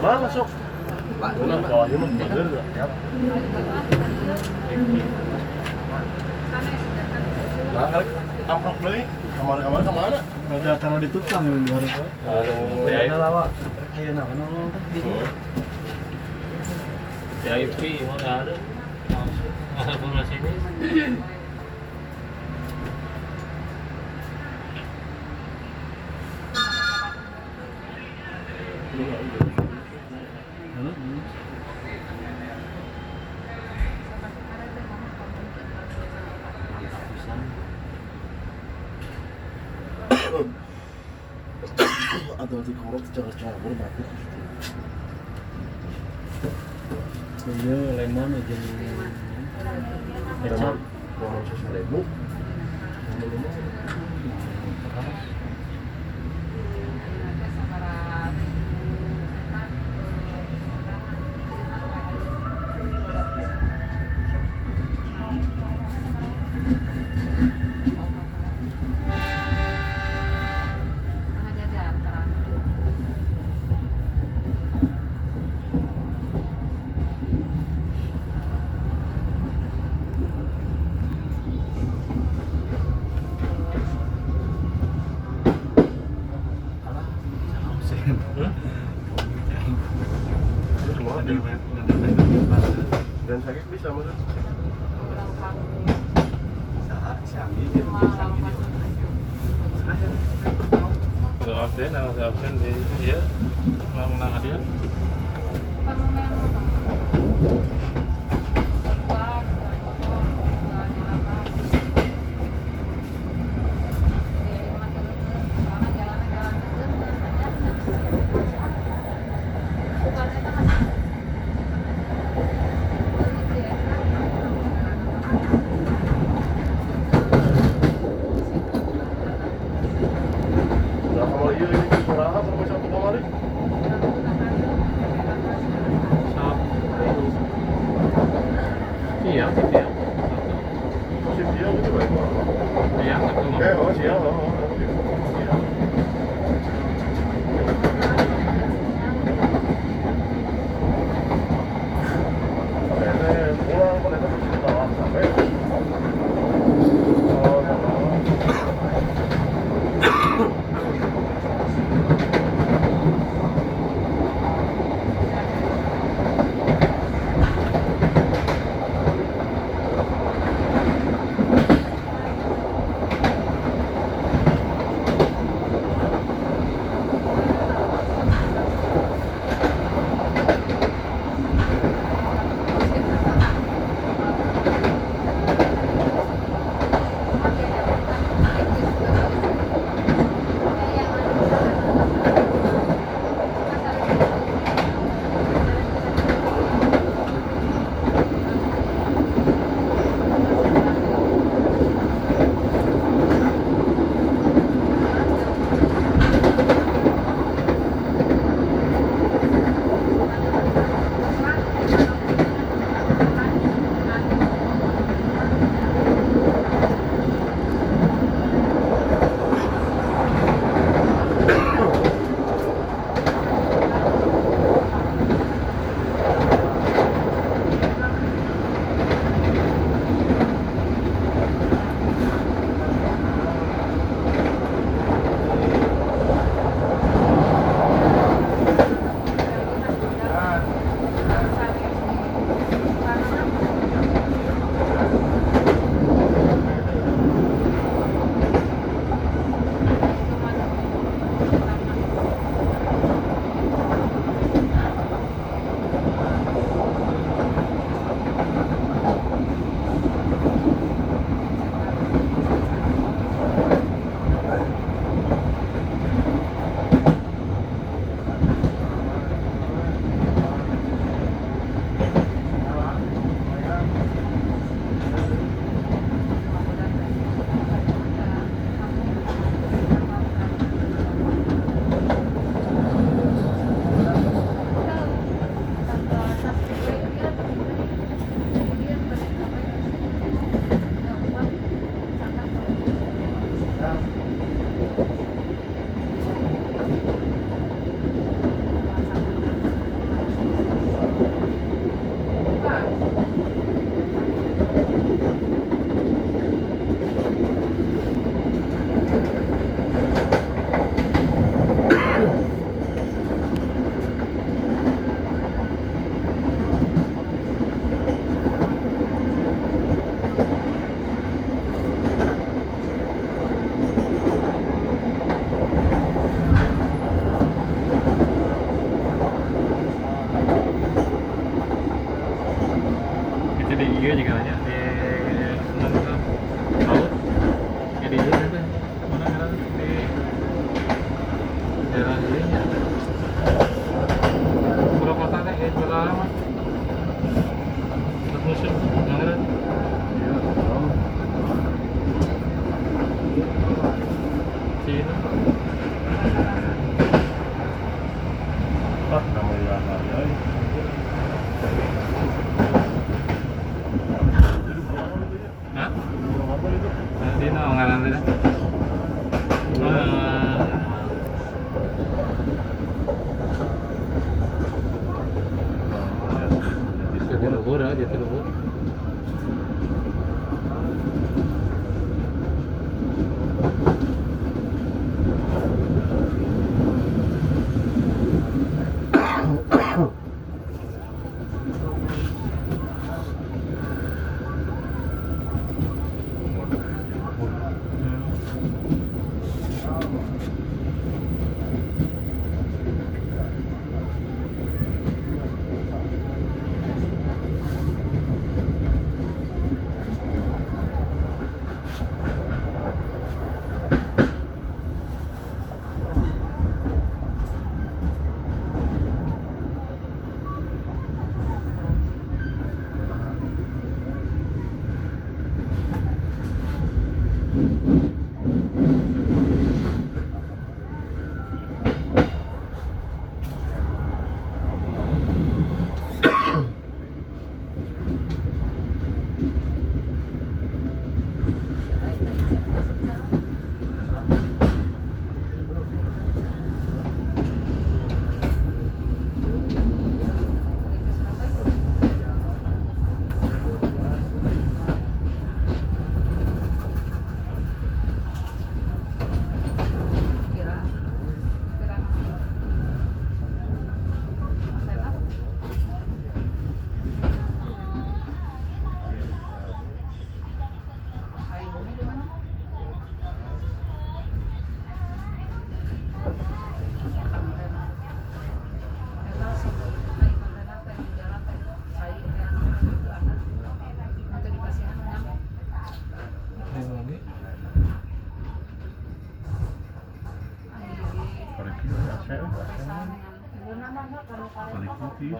Mana masuk? Mana bawahnya mah bener ya. Nah, kali amprok deui. Kamar-kamar ke mana? Ada tanah di tukang yang di hareup. Aduh, Ada lawa. Ayo naon nolong teh di dieu. VIP mah nggak ada. Langsung nggak boleh sini. Halo. Mantap pisan. Atau di korok jangan campur mati. Iya, lemon jeung kecap. Lemon 1000. Alah, salah sen. Terus mau Ada di ada dan sakit bisa maksud. Saha si Anggi dia si Anggi di mana? Kalau absen, kalau absen di ya menang dia. Nah, kamar ieu ini suraha sampai satu kamar. Sok. Kamelian euy. Hah? Burung apa itu? Di ngaran teh. Jadi luhur, ah, jadi luhur. Balik putih.